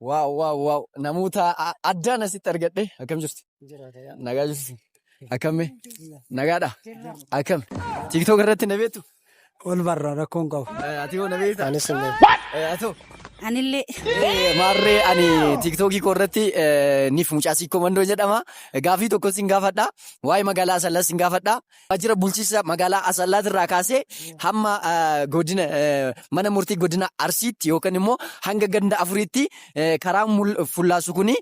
Wow wow wow namoota addaan asitti argadhe. Akkam jirtu? Nagaa jirtu? Akkami? Nagaadha? Akkam? TikTok irratti na beektu? Ol barra rakkoon qabu. Ati hoo na beekta? Anis hin beeku. Atoo? Anillee. Maarree ani TikTokii koo irratti niif mucaa siikoo mandoo jedhama. Gaafii tokko sin gaafadha. Waa'ee magaalaa Asallaas sin gaafadha. Waajjira bulchiinsa magaalaa Asallaatirraa kaasee hamma godina mana murtii godina Arsiitti yookaan immoo hanga ganda afuriitti karaan fullaasu kuni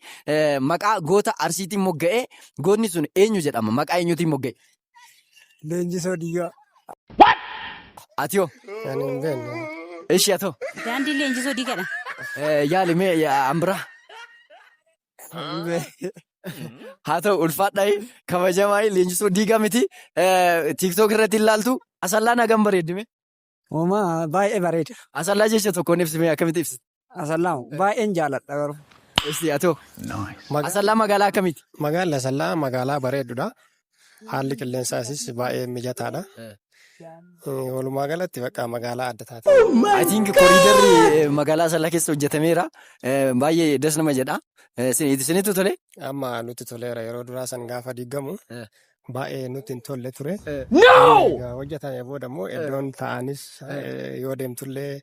maqaa goota Arsiitiin mogga'ee gootni sun eenyu jedhama? Maqaa eenyuutiin mogga'e? Leenjisoo Diigaa. Ati hoo? Ani hin beekne. Ishi atoo? Daandii Leenjisoo Diigaadha. Yaali mee an biraa. Haa ta'u, ulfaadhaa, kabajamaa, Leenjisoo Diigaa miti. TikTok irratti ilaaltu. Asallaan hagam bareeddime? Uumaa baay'ee bareeda. Asallaa jecha tokkoon ibsime, akkamitti ibsite? Asallaa baay'een jaaladha garuu. Isti atoo? Asallaa magaalaa akkamiiti? Magaalli Asallaa magaalaa bareedduudha. Haalli qilleensaa isiis baay'ee mijataadha. Walumaa galatti bakka magaalaa adda taate. I think koriidarri magaalaa Asallaa keessa hojjetameera. Baay'ee das nama jedha. Isinitti tole? Amma nutti toleera. Yeroo duraa san gaafa diigamu baay'ee nutti hin tolle ture. No! Egaa hojjetame booda immoo iddoon ta'anis yoo deemtullee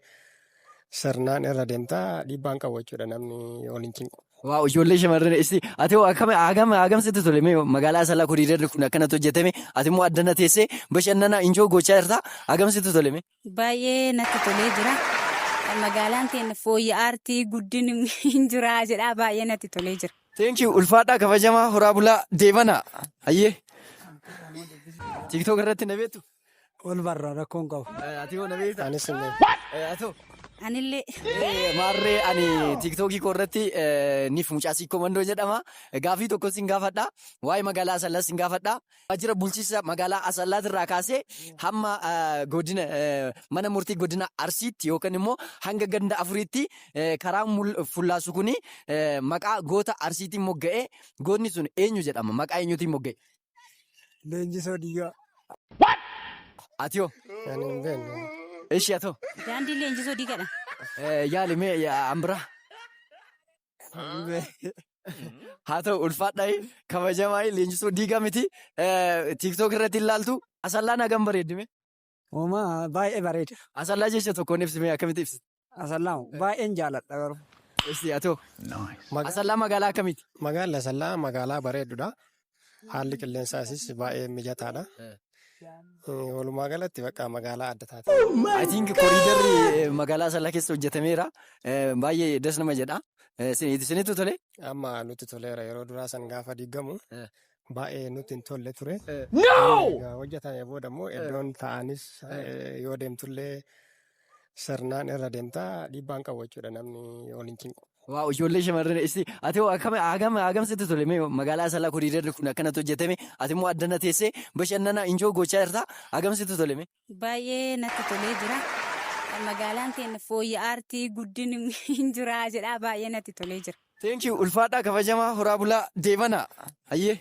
sirnaan irra deemtaa, dhiibbaan qabu jechuudha, namni ol hin cinqu. Wow, ijoollee shamarran isti ati hoo akkam hagam hagam sitti tole mee? Magaalaa Asallaa koriidarri kun akkanatti hojjetame, ati immoo addana teessee bashannana enjoy gochaa jirta, hagam sitti tole mee? Baay'ee natti tolee jira. Magaalaan teenya fooyya'aartii guddinni hin jira jedha, baay'ee natti tolee jira. Thank you, ulfaadhaa, kabajamaa, horaa bulaa deebana. Hayyee. TikTok irratti na beektu? Ol barra rakkoon qabu. Ati hoo na beekta? Anis hin beeku. Atoo? Anillee. Maarree ani TikTokii koo irratti niif mucaa siikoo mandoo jedhama. Gaafii tokko sin gaafadha. Waa'ee magaalaa Asallaas sin gaafadha. Waajjira bulchiinsa magaalaa Asallaatirraa kaasee hamma godina mana murtii godina Arsiitti yookaan immoo hanga ganda afuriitti karaan fullaasu kuni maqaa goota Arsiitiin mogga'ee gootni sun eenyu jedhama? Maqaa eenyuutiin mogga'e? Leenjisoo Diigaa. Ati hoo? Ani hin beekne. Ishi atoo? Daandii Leenjisoo Diigaadha. Yaali mee an biraa. Haa ta'u, ulfaadhaa, kabajamaa, Leenjisoo Diigaa miti. TikTok irratti ilaaltu. Asallaan hagam bareeddime? Uumaa baay'ee bareeda. Asallaa jecha tokkoon ibsime, akkamitti ibsite? Asallaa baay'een jaaladha garuu. Isti atoo? Asallaa magaalaa akkamiiti? Magaalli Asallaa magaalaa bareedduudha. Haalli qilleensaa isiis baay'ee mijataadha. Walumaa galatti bakka magaalaa adda taate. I think koriidarri magaalaa Asallaa keessa hojjetameera. Baay'ee das nama jedha. Isinitti tole? Amma nutti toleera. Yeroo duraa san gaafa diigamu baay'ee nutti hin tolle ture. No! Egaa hojjetame booda immoo iddoon ta'anis yoo deemtullee sirnaan irra deemtaa, dhiibbaan qabu jechuudha, namni ol hin cinqu. Wow, ijoollee shamarran isti ati hoo akkam hagam hagam sitti tole mee? Magaalaa Asallaa koriidarri kun akkanatti hojjetame, ati immoo addana teessee bashannana enjoy gochaa jirta, hagam sitti tole mee? Baay'ee natti tolee jira. Magaalaan teenya fooyya'aartii guddinni hin jira jedha, baay'ee natti tolee jira. Thank you, ulfaadhaa, kabajamaa, horaa bulaa deebana. Hayyee.